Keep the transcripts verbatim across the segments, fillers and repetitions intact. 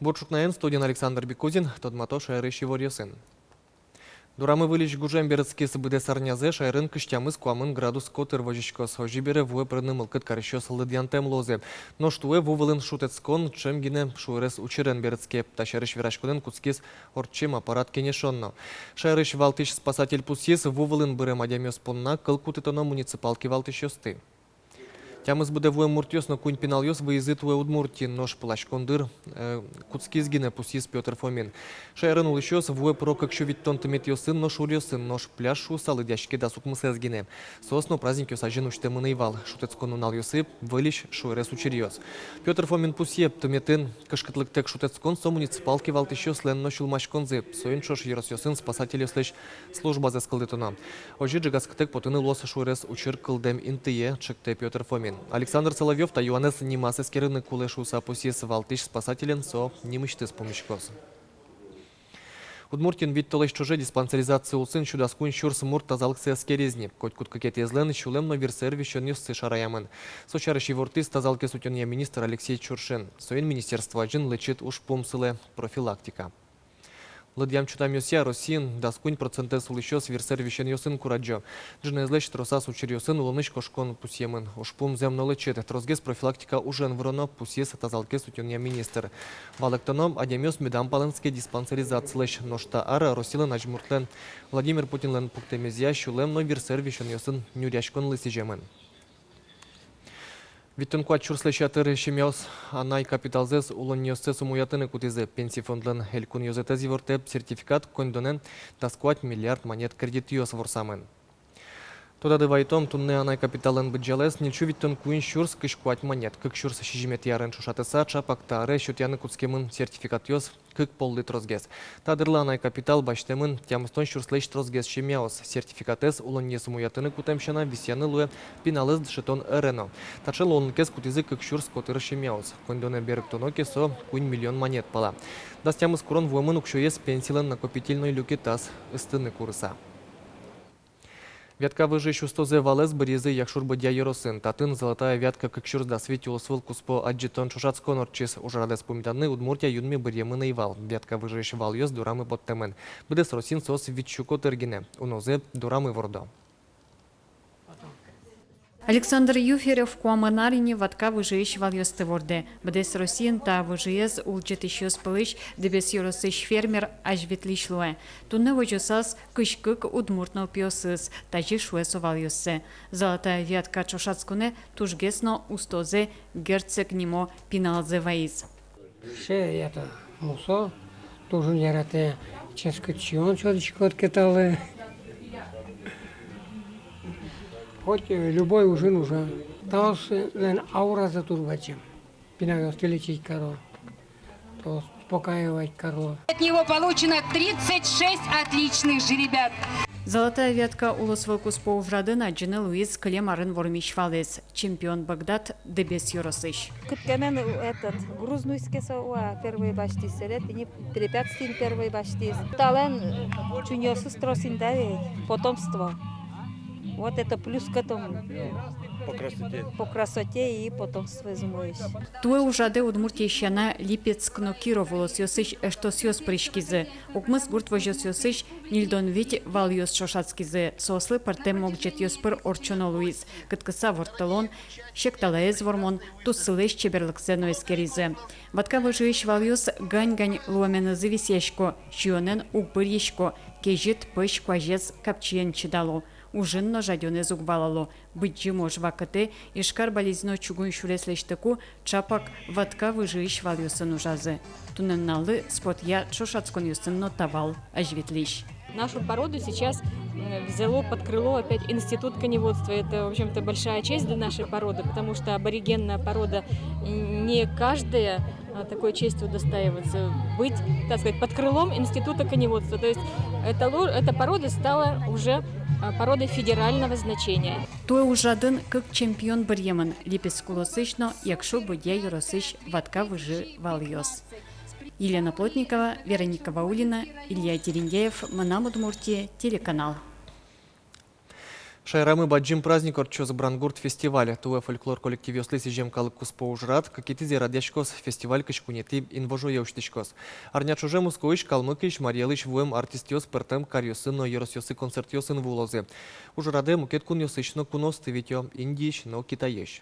Бур ӵукнаен, студиын Александр Бекузин. Тодмато шаерысь иворъёсын. Дурамы выльысь гужем берытскиз. Быдэс арнязэ шаерын кызь тямыс-куамын градус котыр возиськоз. Озьы бере вуэ пырыны мылкыд карисьёс лыдъянтэм луозы. Нош туэ ву вылын шутэтскон ӵем гинэ шуэрес учырен берытске. Та сярысь вераськонэн кутскиз ортчем аппарат кенешон но. Шаерысь валтӥсь спасатель пусйиз: ву вылын бырем адямиос понна кыл кутытоно муниципал кивалтӥсьёсты. Тямыс быдэ вуэм муртъёс но куинь пиналъёс выйизы туэ Удмуртиын, нош пыласькон дыр, э, кутскиз гинэ, пусйиз Пётр Фомин. Шаерын улӥсьёс вуэ пыро кык сю витьтон тыметъёсын но шуръёсын, нош пляж шуыса лыдъяське дас укмысэз гинэ. Соос но праздникъёс азьын усьтэмын ӧй вал. Шутэтскон нуналъёсы выльысь шуэрес учыръёс. Пётр Фомин пусъе: тыметын кышкытлыктэк шутэтскон — со муниципал кивалтӥсьёслэн но сюлмаськонзы. Соин ӵош ёросъёсын спасательёслэсь службазэс кылдытоно. Озьы ӝегатскытэк потыны луоз шуэрес учыр кылдэм интые, чектэ Пётр Фомин. Александр Соловьёв та юанэз нимаз эскерыны кулэ шуыса пусйиз. Валтӥсь спасателен со нимысьтыз пумиськоз. Удмуртиын вить толэзь ӵоже диспансеризация улсын сю дас куинь сюрс мурт тазалыксэ эскериз ни. Котькуд кыкетӥезлэн сюлэм но вирсэр висёнъёссы шараямын. Со сярысь ивортӥз тазалыкез утёнъя министр Алексей Чуршин. Соин министерство азьын лэчыт ужпум сылэ — профилактика. Лыдъям-чутамъёсъя, Россиын дас куинь процентэз улӥсьёс вирсэр висёнъёсын курадӟо. Ӝынызлэсь тросаз учыръёсын улонысь кошкон пусъемын. Ужпум зэм но лэчыт. Тросгес профилактика ужен выроно, пусйиз тазалыкез утёнъя министр. Валэктоно, адямиос медам палэнске диспансеризацилэсь. Нош та ар Россилэн азьмуртлэн Владимир Путинлэн пуктэмезъя сюлэм но вирсэр висёнъёсын нюръяськонлы сӥземын. Витьтон куать сюрслэсь ятыр семьяос анай капиталзэс улонниоссэс умоятыны кутӥзы. Пенси фондлэн элькун ёзэтэз ивортэ: сертификат коньдонэн дас куать миллиард манет кредитъёс ворсамын. Тодады вайытом, туннэ анай капиталлэн быдӟалаез ньыль сю витьтон куинь сюрс кызь куать манет. Кык сюрс сизьыметӥ арын ӵошатыса, ӵапак та аре сётъяны кутскемын сертификатъёс кык поллы тросгес. Та дырлы анай капитал басьтэмын тямыстон сюрслэсь тросгес семьяос. Сертификатэз улонниез умоятыны кутэм сяна висъяны луэ пиналэз дышетон ӧре но. Таӵе луонлыкез кутӥзы кык сюрс котыр семьяос. Коньдонэ берыктоно ке, со куинь миллион манет пала. Дас тямыс курон вуэмын уксёез пенсилэн накопительной люкетаз ыстыны курыса. Вятка выжыысь устозэ валэз быръизы Якшур-Бӧдья ёросын. Татын «Золотая вятка кык сюрс дас вить» улосвыл куспо адӟытон-ӵошатскон ортчиз. Ужрадэз пумитаны Удмуртия юнме быръемын ӧй вал. Вятка выжыысь валъёс дорамы поттэмын. Быдэс Россиын соос вить сю котыр гинэ. Унозэ дорамы вордо. Александр Юферев куамын ар ини вятка выжыысь валъёсты вордэ. Быдэс Россиын та выжыез улӟытӥсьёс пӧлысь Дэбес ёросысь фермер азьветлӥсь луэ. Туннэ возёсаз кызь кык удмурт нылпиосыз. Тазьы шуэ со валъёссэ. «Золотая вятка» ӵошатсконэ тужгес но устозэ, Герцог нимо пиналзэ, вайиз. Сыӵе это мусо, туж ини яратэ ческыт сиён сётӥськод ке талы. Хоть, э, любой ужын ужа. Таослэн ауразы туж бадӟым. Пиналъёсты лечить каро, то успокаивать каро. От него получено тридцать шесть отличных жеребят. «Золотая вятка» улосвыл куспо ужрадын адӟыны луиз кылем арын вормись валэз. Чемпион быгатэ Дэбес ёросысь. Кытчы ке мынэ, этот, груз нуиське со, уа, первый басьтӥз, сэрет ини препятствиен первый басьтӥз. Талэн чуньыосыз трос ини да ведь, потомство. Вот это плюс к этому. По красоте. По красоте и потомство изумрусь. Туэ ужрадэ Удмуртиысь сяна Липецк но Киров улосъёсысь эштосъёс пыриськизы. Укмыс гурт возёсъёсысь ньыльдон вить валъёс ӵошатскизы. Соослы пӧртэм могӟетъёс пыр ортчоно луиз: кыткыса ворттылон, секталаез вормон, туссылэсь чеберлыксэ но эскеризы. Вятка выжыысь валъёс гань-гань луэменызы висъясько, сиёнэн уг быръисько, кезьыт пӧсь куазез капчиен чидало, ужын но жадёнэз уг валало. Быдӟым ож вакытэ Ижкар-Балезино чугун сюрес лэсьтыку ӵапак вятка выжыысь валъёсын ужазы. Туннэ нуналлы спортъя ӵошатсконъёсын но та вал азьветлӥсь. Нашу породу сейчас, э, взяло под крыло опять Институт коневодства. Это, в общем-то, большая честь для нашей породы, потому что аборигенная порода, м, не каждая, а, такой честью удостаивается быть, так сказать, под крылом Института коневодства. То есть эта ло-, эта порода стала уже, а, породой федерального значения. Туэ ужрадын кык чемпион быръемын: Липецк улосысь но Якшур-Бӧдья ёросысь вятка выжы валъёс. Елена Плотникова, Вероника Ваулина, Илья Дерендяев, «Мынам Удмуртие» телеканал. Шаерамы бадӟым праздник ортчоз — Брангурт фестиваль. Туэ фольклор коллективъёслы сӥзем калык куспо ужрад кыкетӥзэ радъяськоз, фестиваль кызь куинетӥ инвожое усьтӥськоз. Арня ӵоже Мускоысь, Калмыкиысь, Марий Элысь вуэм артистъёс пӧртэм каръёсы но ёросъёсы концертъёсын вуылозы. Ужрадэ мукет кунъёсысь но куноосты витё, Индиысь но Китайысь.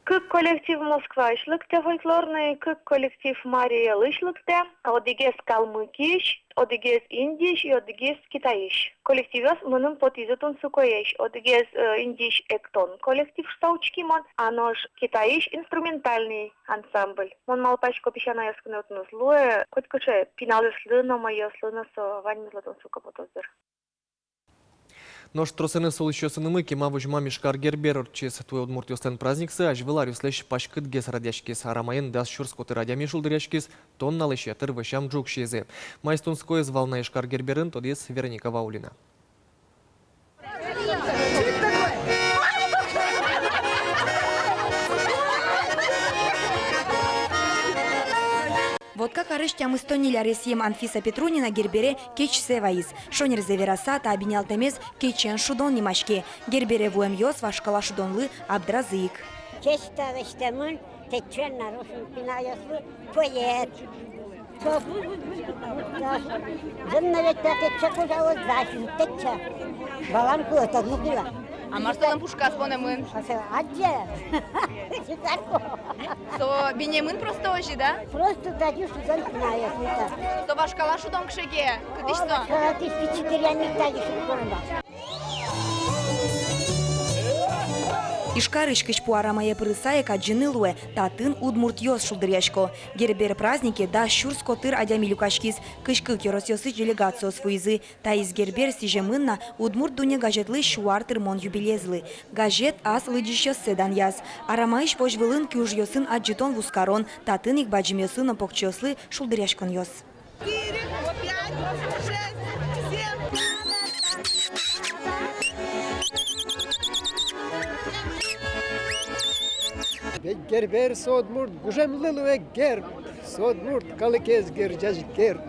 Кык коллектив Москваысь лыктэ фольклорный, кык коллектив Марий Элысь лыктэ, одӥгез Калмыкиысь, одӥгез Индиысь и одӥгез Китайысь. Коллективъёс мыным потӥзы тунсыкоесь, одӥгез, э, Индиысь эктон коллектив, шуса учки мон, а нош Китайысь инструментальный ансамбль. Мон малпасько, песянаез куноос но луэ, котькыӵе пиналъёслы но, мӧйыослы но со ваньмызлы тунсыко потоз дыр. Нош тросэныз улӥсьёсынымы кема возьмам Ижкар Гербер ортчиз. Туэ удмуртъёслэн праздниксы азьвыл аръёслэсь паськытгес радъяськиз. Арамаын дас сюрс котыр адями шулдыръяськиз, тонналэсь ятыр вӧсям ӝук сиизы. Маиз тунсыкоез вал на Ижкар Герберын, тодӥз Вероника Ваулина. Вотка карысь тямыстон ньыль аресъем Анфиса Петрунина Гербере кечсэ вайиз. Шонерзэ вераса, та бинялтэмез «Кечен шудон» нимаське. Гербере вуэмъёс вашкала шудонлы абдразы ик. Кечтэ лэсьтэмын, кечен на рушин пиналъёслы поэт. Со, да, зэмзэ но ведь та кече кужалоз, да, кече. Балан кулэ, тот но кулэ. А мар солэн пушказ понэмын? А со адӟе. Со бинемын просто озьы, да? Просто тазьы шудон пиналъёс, ну так. Со вашкала шудон кыӵе ке, кытысь со? О, вашкала, кызь пичи дыръя ми тазьы шудӥськом. Ижкарысь Кызьпу арамае пырыса ик адӟыны луэ, татын удмуртъёс шулдыръясько. Гербер празднике дас сюрс котыр адями люкаськиз, кызь кык ёросъёсысь делегациос вуизы. Таиз Гербер сӥземын на «Удмурт дунне» газетлы сю ар тырмон юбилейезлы. Газет ас лыдӟисьёссэ данъяз. Арамаысь возь вылын киужъёсын адӟытон-вузкарон, татын ик бадӟымъёслы но покчиослы шулдыръяськонъёс. Ведь Гербер со удмурт гужемлы луэ герб. Со удмурт калыкез герӟась герд.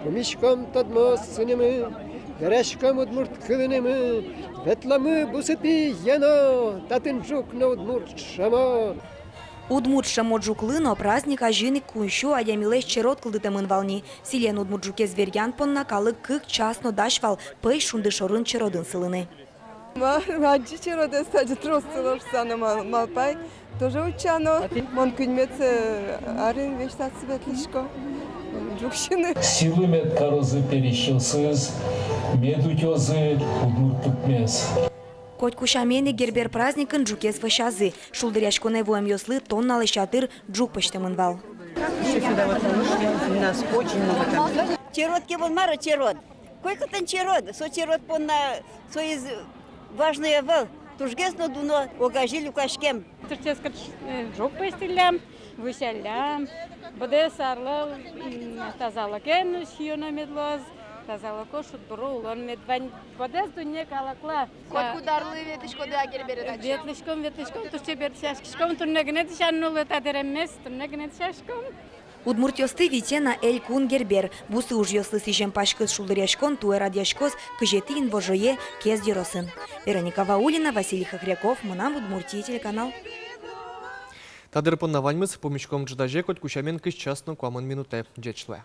Пумиськом тодмо сынымы, вераськом удмурт кылынымы, ветломы бусыпи ено, татын ӝук но удмурт шомо. Удмурт шомо ӝуклы но праздник азьын ик куинь сю адямилэсь черод кылдытэмын вал ни. Сӥлен удмурт ӝукез веръян понна калык кык час но дась вал пӧйшурды шорын черодын сылыны. Ма-, ма адӟи черодэз, тадзи трос сыло шуса но мал-, малпай, тоже утчано. Мон куиньметӥ, э, арын весь татчы ветлӥсько ӝук сиыны. Сӥлы мед карозы пересьёсыз, мед утёзы удмурт пӧртмес. Котьку сямен ик Гербер праздникын ӝукез вӧсязы. Шулдыръяськонэ вуэмъёслы тонналэсь ятыр ӝук пӧзьтэмын вал. Ещё сюда вот положим, у нас очень много там. Черод ке бон мар-о черод? Койкытын черод, со черод понна соиз важное ӧвӧл, тужгес но дуно, огазе люкаськем. Тырческыт, э, ӝук пӧзьтӥллям, вӧсяллям, быдэс арлы, м, тазалыкен сиёно мед луоз, тазалыко, шудбуро улон мед вань быдэс дунне калыклы. Котькуд арлы ветлӥськоды-а Гербере татчы? Ветлӥськом, ветлӥськом, туж чебер дӥсяськиськом, туннэ гинэ дӥсян нуллы та дэреммес, туннэ гинэ дӥсяськом. Удмуртъёсты витё на элькун Гербер. Бусы ужъёслы сӥзем паськыт шулдыръяськон туэ радъяськоз кызетӥ инвожое Кез ёросын. Вероника Ваулина, Василий Хохряков, «Мынам Удмуртие» телеканал. Та дыр понна ваньмыз. Пумиськом ӝытазе, котьку сямен, кызь час но куамын минутэ. Ӟеч луэ.